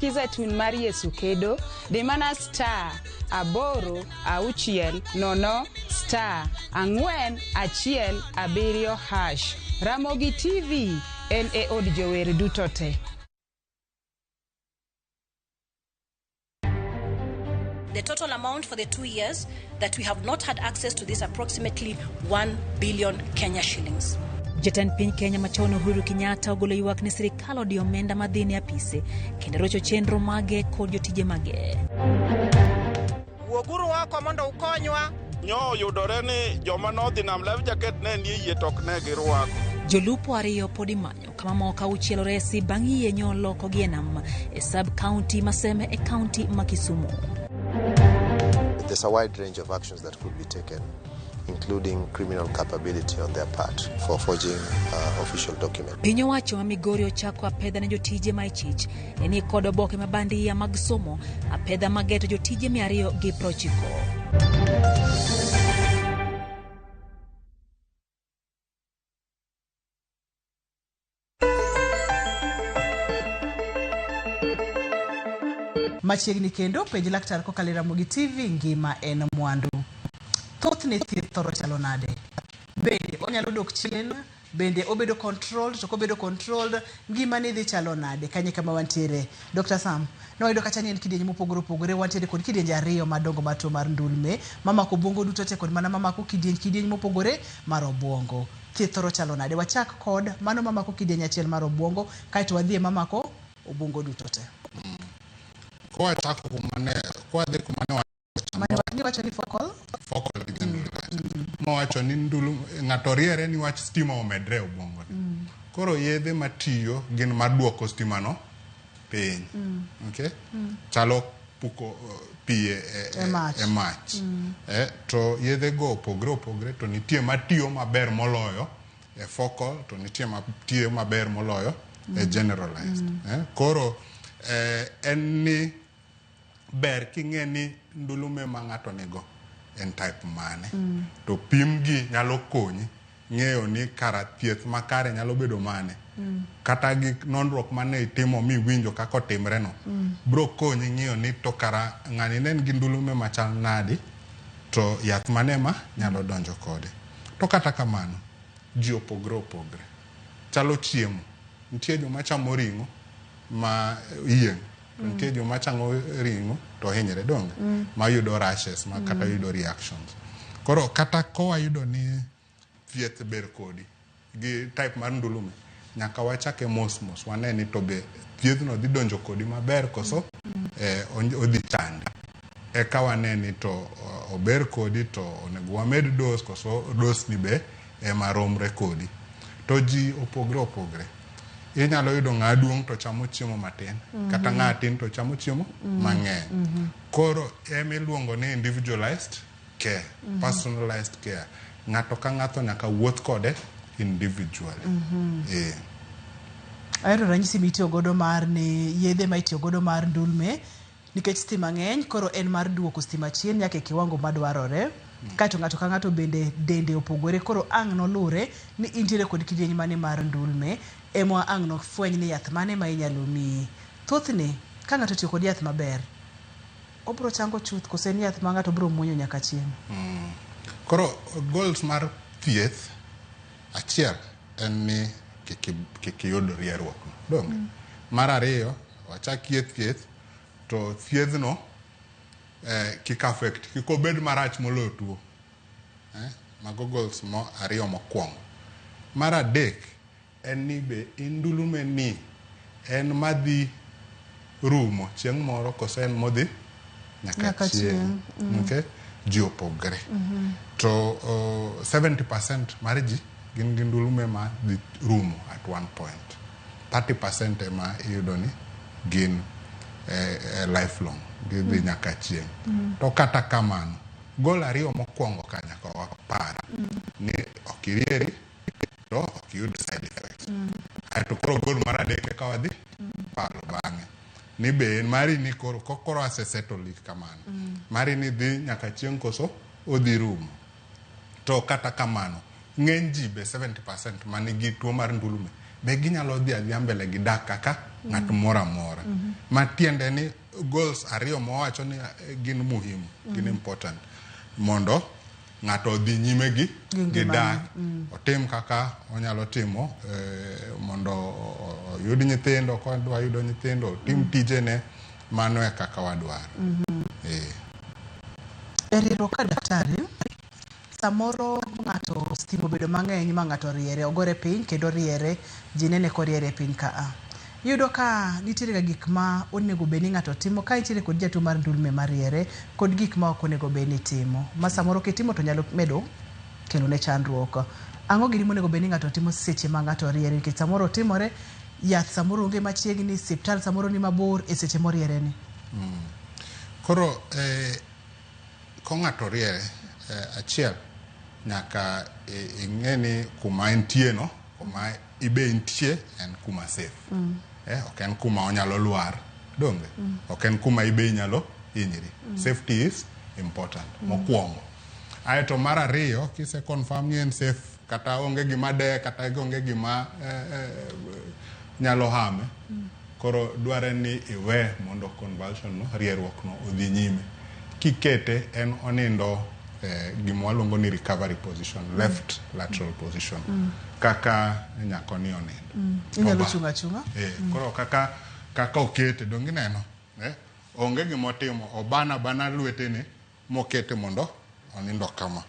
Skiza tune mar Yesu Kedo, di mana star 8 6 0 star 4 1 7 hash. Ramogi TV en e od jower duto te. The total amount for the 2 years that we have not had access to this approximately 1 billion Kenya shillings. Jatend piny Kenya machon Uhuru Kenyatta ogolo ywak ne sirikal odiyo omenda madhi ne apise kendo rocho chenro mage kod jotije mage. Wuoguru oko mondo ukonywa. Nyo oyudore ni joma nodhi nam life jacket ne nie yie to ok ne girwako. Jolupo ariyo pod imanyo kama moko auchiel oresi bang' yie nyolo kogi e nam e sub county ma Seme e county ma Kisumu. There's a wide range of actions that could be taken, including criminal culpability on their part for forging official documents. Piny owacho ma Migori ochako apedha ne jotije ma ichich ne ni kod oboke ma bandia mag somo, apedha mageto jotije 290. Machiegni kendo penj laktar kokalo e Ramogi TV ngima en mwandu. Thothne thieth thoro chalo nade? Bende onyalo dok chien? Bende obedo controlled? To kobedo controlled, ngimane dhi chalo nade? Kanye kama wantiere? Dr. Sam, ne wayudo kacha ni en kidienje mopogore opogore, wantiere kod kidienje ariyo madongo mar tuo mar ndulme, mamako obwongo duto te kod mana mamako kidieny mopogore mar obwongo. Thieth thoro chalo nade? Wachak kod mano mamako kidieny achiel mar obwongo, kaeto wadhi e mamako obwongo duto te. Kwachako kuma ne, kwadhi kuma ne Niwacho ni focal? Focal generalized. Mowacho ni ndulu ng'ato riere ni wach stima omedre e obwongo. Koro yedhe matiyo gin maduoko stima no piny. Okay? Chalo puko pi e mach. E mach. To yedhe go opogre opogre to nitie matiyo maber moloyo e focal to nitie matiyo maber moloyo e generalized. Koro en ni ber king'e ni ndulume ma ng'ato nigo en type mane. To pim gi nyalo konyi ng'eyo ni kara thieth makare nyalo bedo mane. Kata gi nonruok mane itimo miwinjo kaka otimre no. Bro konyi ng'iyo ni to kara ng'ani ne en gi ndulume machal nadi to yath mane ma nyalo donjo kode. To kata kamano, ji opogre opogre. Chalo chiemo. Nitie joma chamo ring'o ma yieng'. Nitie joma chamo ring'o to hinyre donge. Ma yudo rashes ma kata yudo reactions. Koro kata kowayudo ni thieth ber kodi gi type mar ndulume, nyaka wachake mos mos wane ni to be thiethno dhi donjo kodi maber koso odhi chandi. Eka wane ni to ober kodi to onego wamed dose koso dose ni be ema romre kodi. To ji opogre opogre. Inyalo yudo ng'a duong' to chamo chiemo matin, kata ng'a tin to chamo chiemo mang'eny. Koro ema iluongo ni individualized care, personalized care. Ng'ato ka ng'ato nyaka wuoth kode individually. Ahero ranyisi mitiyo godo mar ni yedhe ma itiyo godo mar ndulme nikech stima ng'eny koro en mar duoko stima chien nyaka e kiwango madwarore. Kaeto ng'ato ka ng'ato bende dende opogore koro ang' nolure ni intiere kod kidieny mane mar ndulme ema ang' nofweny ni yath mane ma inyalo miyi. Thothne ka ng'ato otiyo kod yath maber obro chango chuth kose en yath ma ng'ato bro muonyo nyaka chieng'? Koro goals mar thieth achiel en ni kik iyud rieruok no. Donge? Mar ariyo, wachak yie thieth to thiedhno kik affect, kik obed marach moloyo tuo. Mago goals mo ariyo mokwongo. Mar adek en ni be indulume ni en madhi rumo chieng' moro koso en modhi nyaka chieng'. Okay? Ji opogre. To 70% mar ji gin gi ndulume ma dhi rumo at one point. 30% ema iyudo ni gin lifelong, gidhi nyaka chieng'. To kata kamano, goal ariyo mokwongo ka nyaka wapar ni ok irieri to ok iyud side effects. Aeto koro goal mar adek eka wadhi paro bang'e. Ni be en mari ni koro koro asesettle it kamano. Mari ni dhi nyaka chieng' koso odhi rumo. To kata kamano, ng'eny ji be 70% manigi tuo mar ndulume Be ginyalo dhi adhiya mbele gi dak kaka ng'at moro amora. Ma tiende ni goals ariyo mawacho ni gin muhimu, gin important mondo ng'ato odhi nyime gi Gi gi ngimane. dak otim kaka onyalo timo mondo oyud nyithindo kodwa yudo nyithindo otim tijene mano e kaka wadwaro. E riwruok ka daktari, samoro ng'ato stima obedo mang'eny ma ng'ato oriere, ogore piny kendo oriere, ji nene koriere piny ka a. Iyudo ka nitiere ga gik ma onego bed ni ng'ato timo ka intiere kod jatuo mar ndulme mariere kod gik ma ok onego bed ni itimo. Ma samoro kitimo to nyalo medo kelo ne chandruok. Ang'o gini monego bed ni ng'ato timo seche ma ng'ato oriere nikech samoro otimore, yath samoro onge machiegni, siptal samoro ni mabor e seche moriere ni. Koro ko ng'ato oriere, achiel nyaka ing'e ni kuma entie no, kuma ibe intie en kuma safe. Ok en kuma onyalo lwar, donge? Ok en kuma ibe inyalo hinyri. Safety is important, mokwongo. Aeto mar ariyo, kise confirm ni en safe, kata onge gima deye, kata onge gima nyalo hame, koro dware ni iwe mondo convulsion no, rieruok no odhi nyime. Kikete en onindo gima waluongo ni recovery position, left lateral position, kaka nyako ni onindo. Inyalo chung' achung'a. Koro kaka okete, donge ineno? Onge gima otimo, obana bana lwetene mokete mondo onindo kama.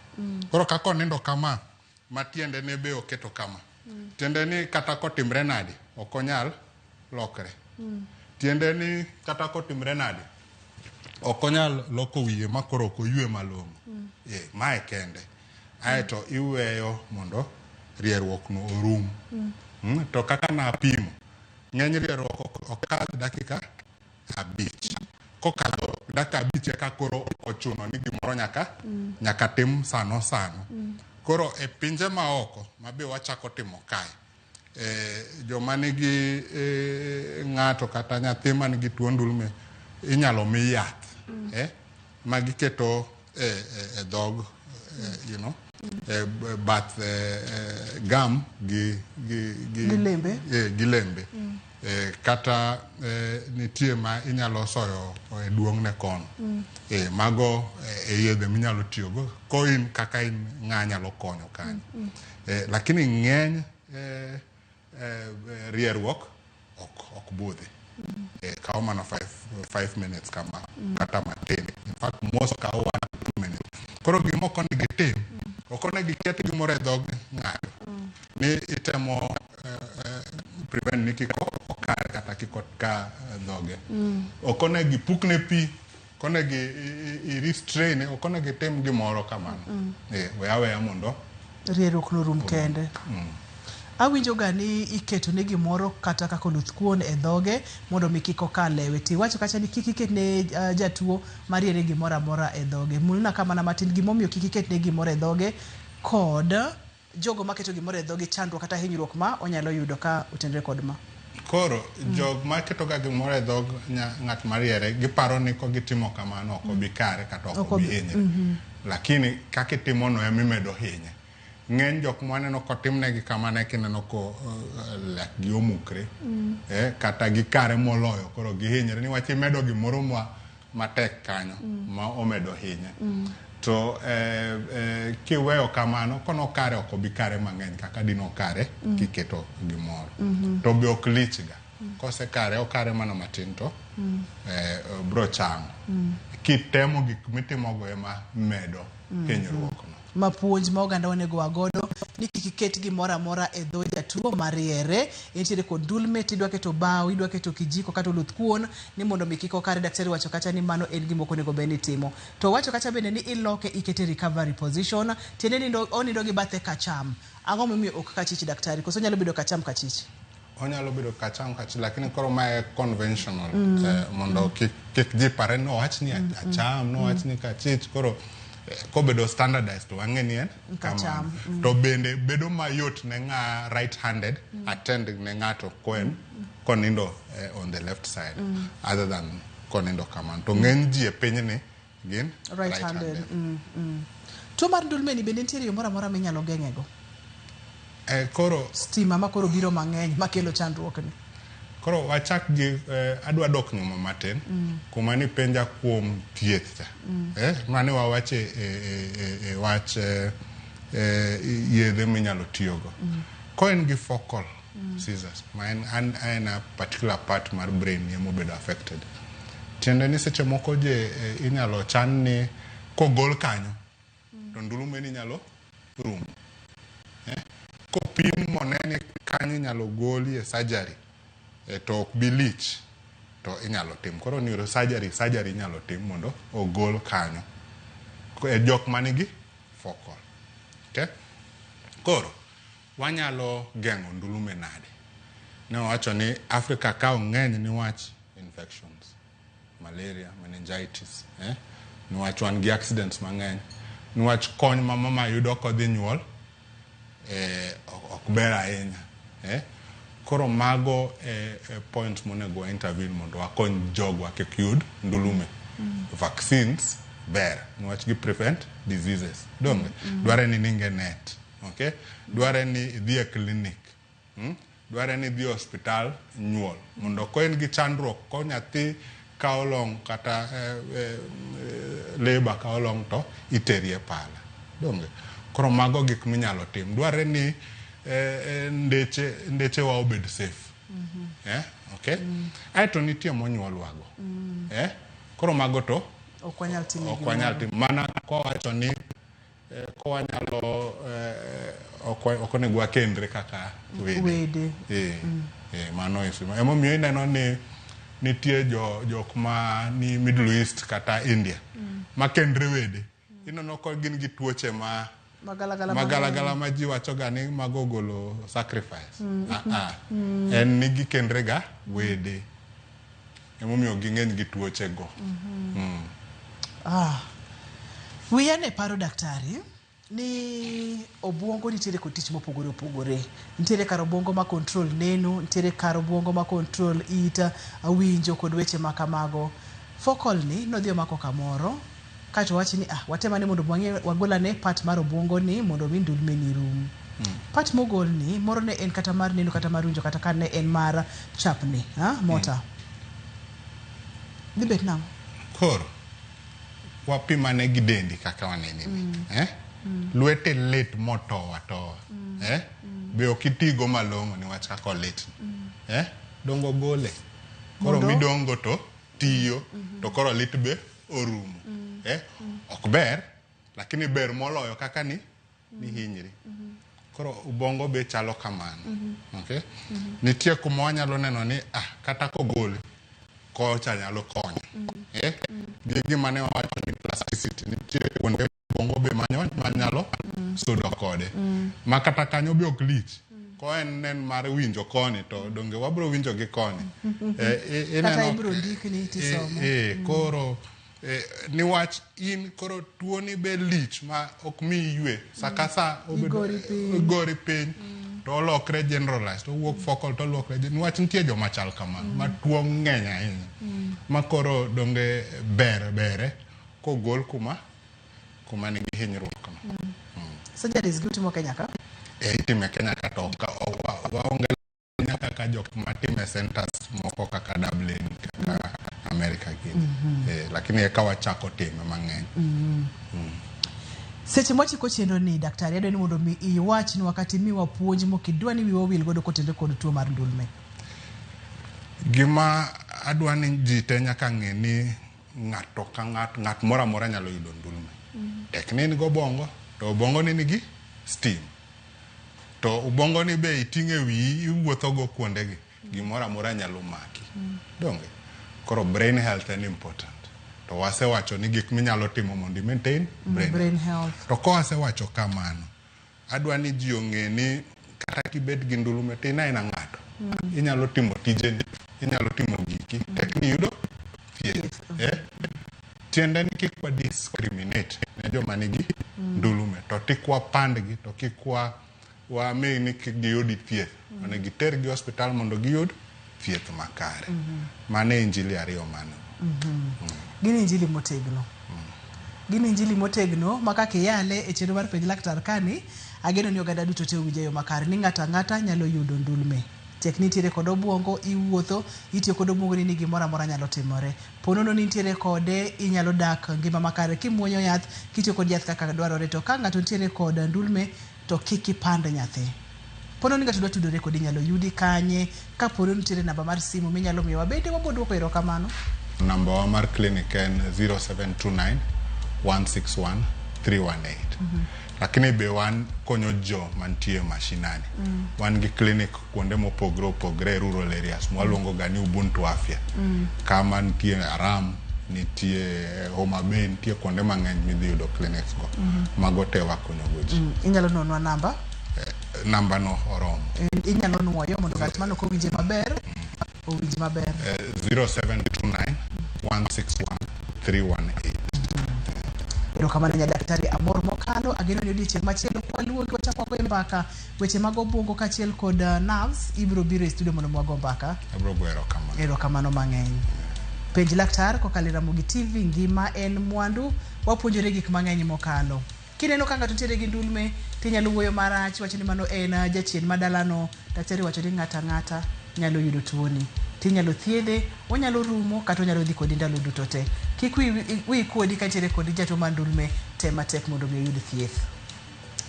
Koro kaka onindo kama, matiende ne be oketo kama. Tiende ni kata kotimre nade, ok onyal lokre. Tiende ni kata kotimre nade, ok onyal loko wiye ma koro ok oywe malong'o. Mae kende. Aeto iweyo mondo rieruok no orum. To kaka napimo, ng'eny rieruok ok kadh dakika 5. Kokadho dakika 5 eka koro ochuno ni gimoro nyaka tim sano sano. Koro e pinje maoko ma be wachako timo kae, joma nigi ng'ato kata nyathi manigi tuo ndulme inyalo mi yath ma giketo e dhog, you know, bath gam gi lembe. Gi lembe. Kata nitie ma inyalo soyo e duong'ne kono. Mago e yedhe minyalo tiyogo ko in kaka in ng'a nyalo konyo kanyo. Lakini ng'eny rieruok ok budhi. Kawo mana 5 minutes kama kata matin. In fact most kawo 1 to 2 minutes. Koro gima ok onego itim, ok onego iket gimoro e dhog ng'ato. Ni itemo prevent ni kik okar kata kik oka dhoge. Ok onego ipukne pi, ok onego i restrain, ok onego itim gimoro kamano. We aweya mondo rieruok no rum kende. Awinjo ga ni iketo ne gimoro kata kaka oluth kuon e dhoge mondo mi kik okal lewe. Tiwacho kacha ni kik iket ne jatuo mariere gimoro amora e dhoge. Mulna kamana matin gimomiyo kik iket ne gimoro e dhoge kod jogo maketo gimoro e dhoge chandruok kata hinyruok ma onyalo yudo ka otenre kod ma. Koro jog maketo ga gimoro e dhog ng'at mariere giparo ni kogitimo kamano ok obi kare kata ok obi hinyre. Lakini kaka itimo no ema imedo hinye. Ng'eny jok mwaneno kotimnegi kamano eka ineno ko lekgi omukre, kata gikare moloyo koro gihinyre niwach imedo gimoro matek kanyo ma omedo hinye. To kiweyo kamano kono kare ok obi kare mang'eny kaka dino kare kiketo gimoro. To be ok lich ga. Kosekare okare mana matin to bro chango. Kitemo gik mitimogo ema medo hinyruok no. Ma puonj ma oganda onego wagodo ni kik iket gimoro amora e dho jatuo mariere. Intiere kod ndulme tidwa keto bao, idwa keto kijiko kata oluth kuon ni mondo mi kik okare. Daktari wacho kacha ni mano en gima ok onego bed ni itimo. To wacho kacha bende ni iloke ikete recovery position, tiende ni onindo gi bathe kacham. Ang'o momiyo ok kachich daktari? Koso onyalo bedo kacham kachich? Onyalo bedo kacham kachich, lakini koro mae conventional, mondo kik ji pare ni owach ni acham, nowach ni kachich. Koro kobedo standardized to wang'e ni en Kacham. kamano. To bende bedo mayot ne ng'a right handed attend ne ng'ato koen konindo on the left side other than konindo kamano. To ng'eny ji e pinyni gin right handed. Tuo mar ndulme ni bende nitiere yo moro amora minyalo geng'ego? Koro stima ma koro biro mang'eny makelo chandruok ni. Koro wachak gi adwa dok nyuma matin kuma nipenja kuom thieth cha. Mane wawache e wach yedhe minyalo tiyogo. Ka en gi focal seizures, ma en a particular part mar brain ni emobedo affected. Tiende ni seche moko je inyalo chan ni kogol kanyo to ndulume ni nyalo rumo. Kopim mone ni kanyo inyalo goli e surgery to ok bi lich to inyalo tim. Koro neurosurgery, surgery inyalo tim mondo ogol kanyo e jok manigi focal. Okay? Koro wanyalo geng'o ndulume nade? Ne wawacho ni Africa ka ong'eny niwach infections, malaria, meningitis, niwach wan gi accidents mang'eny, niwach kony ma mama yudo kodhi nyuol ok ber ahinya. Koro mago points monego wa intervene mondo wakony jogwa kik yud ndulume. Vaccines ber niwach gi prevent diseases. Donge? Dware ni ninge net. Okay? Dware ni idhi e clinic. Dware ni idhi e hospital nyuol. Mondo ka en gi chandruok, ko nyathi kawo long kata labor kawo long to iteri e pala. Donge? Koro mago gik minyalo tim. Dware ni ndechewa obed safe. Okay? Aeto nitie monyuolwago. Koro mago to ok wanyal timo ok wanyal timo. Mana kowacho ni kowanyalo ok onego wakendre kaka wede. Mano isima. Emomiyo ineno ni nitie jok ma ni Middle East kata India ma kendre wede. Ineno ka gin gi tuoche ma magalagala ma ji wacho ga ni mago golo sacrifice. En ni gikendre ga wede. Emomiyo ging'eny gi tuoche go. Wiya ne paro daktari ni obuongo nitiere kod tich mopogore opogore. Nitiere kar obuongo ma control neno, nitiere kar obuongo ma control it, winjo kod weche ma kamago. Focal ni nodhi omako kamoro, kaeto wach ni watemane mondo wagol ane part mar obuongo ni mondo mi ndulme ni rum. Part mogol ni moro ne en kata mar neno kata mar winjo kata ka ne en mar chapni, mota. Dhi bet nang'o? Koro wapimane gi dendi kaka wanene ni. Lwete lit motowa towa. Be ok itigo malong'o niwach kaka olit. Dongo gole. Koro midongo to tiyo to koro lit be orumo. Ok ber, lakini ber moloyo kaka ni hinyri. Koro ubongo be chalo kamano. Okay? Nitie kuma wanyalo neno ni kata kogole kocha nyalo konyo. Gi gima ne wawacho ni plasticity nitie kuonde ubongo be manyalo sudo kode. Ma kata kanyo be ok lich. Ko en en mar winjo koni to donge wabro winjo gi koni. Kata ibro ndikni tisomo. Koro niwach in koro tuoni be lich ma ok miyi ywe. Sa ka sa igori piny to olokre generalized, owuok focal to olokre niwach nitie joma chal kamano ma tuo ng'eny ahinya. Ma koro donge ber bere kogol kuma nigi hinyruok no. Surgeries gi utimo Kenya ka? Itime Kenya ka to waonge nyaka ka jok matime centers moko kaka Dublin, kaka America gini. Lakini eka wachako time mang'eny. Seche mwachiko chenro ni daktari adwa ni mondo mi iwachnwa kata imiwa puonj mokidwa ni wiwa owil godo kotenore kod tuo mar ndulme. Gima adwa ni ji te nyaka ng'e ni ng'ato ka ng'ato, ng'at moro amora nyalo yudo ndulme. Tek ni in gi obongo, to obongo ni nigi steam. To ubongo ni be iting'e wiyi iwuotho go kuondegi, gimoro amora nyalo maki. Donge? Koro brain health en important. To wasewacho ni gik minyalo timo mondo i maintain brain health. To kowasewacho kamano, adwa ni ji ong'e ni kata kibet gi ndulume to in aina ng'ato. Inyalo timo tijeni, inyalo timo giki, tek ni iyudo thieth. Tiende ni kik wa discriminate ne joma nigi ndulume, to kik wapandgi, to kik wami ni kik giyud thieth. Onego gitergi osiptal mondo giyud thieth makare. Mano e injili ariyo mano. Gin injili motegno. Gin injili motegno ma kaka iyale e chenro mar penj laktar kani. Ageno ni oganda duto te owinjo e yo makare ni ng'ato ang'ata nyalo yudo ndulme. Tek ni intiere kod obuongo, iwuotho, itiyo kod obuongoni ni gimoro amora nyalo timore. Ponono ni intiere kode, inyalo dak ngima makare kimuonyo yath, kitiyo kod yath kaka dwarore. To ka ng'ato nitiere kod ndulme, to kik ipand nyathi. Pono ni ng'ato dwa tudore kodi inyalo yudi kanye? Ka pono nitiere namba mar simu minyalo miyowa bende wabo duoko erokamano. Namba wa mar clinic en 0729 161 318. Lakini be wan konyo jo mantie mashinani. Wan gi clinic kuonde mopogre opogre e rural areas mwaluongo ga ni Ubuntu Afya. Kama nitie Aram, nitie Homa Bay, nitie kuonde mang'eny midhi yudo clinics go. Mago te wakonyo go ji. Inyalo nonwa namba? Namba no oromo. Inyalo nuoyo mondo ng'at mano kowinje maber, owinj maber. 0729 161 318. Erokamano nya daktari Amor mokalo. Ageno ni odiochieng' machielo kwaluongi wachak wagoye mbaka weche mag obuongo kaachiel kod nerves, ibiro biro e studio mondo wago mbaka. Abiro goyo erokamano. Erokamano mang'eny. Penj laktar kokalo e Ramogi TV, ngima en mwandu, wapuonjore gik mang'eny mokalo. Kineno ka ng'ato nitiere gi ndulme, tinyalo wuoyo marach, wacho ni mano en jachien ma dalano. Daktari wacho ni ng'ato ang'ata nyalo yudo tuoni. Tinyalo thiedhe, onyalo rumo kata onyalo dhi kodi ndalo duto te. Kik wiyi kuodi ka nitiere kod jatuo mar ndulme, tem matek mondo mi oyud thieth.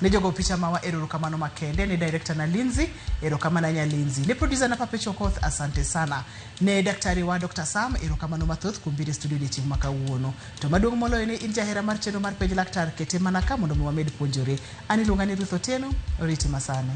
Ne jogo picha mawa erokamano makende, ne director na Lindsay, erokamano ahinya Lindsay. Ne producer na Papecho Okoth, asante sana. Ne daktari wa Dr. Sam, erokamano mathoth kuom biro e studio odiochieng' ma kawuono. To maduong' moloyo ne in jahera mar chenro mar Penj Laktar, kete mana ka mondo mi wamed puonjore. An iluonga ni Ruth Otieno, oriti masani.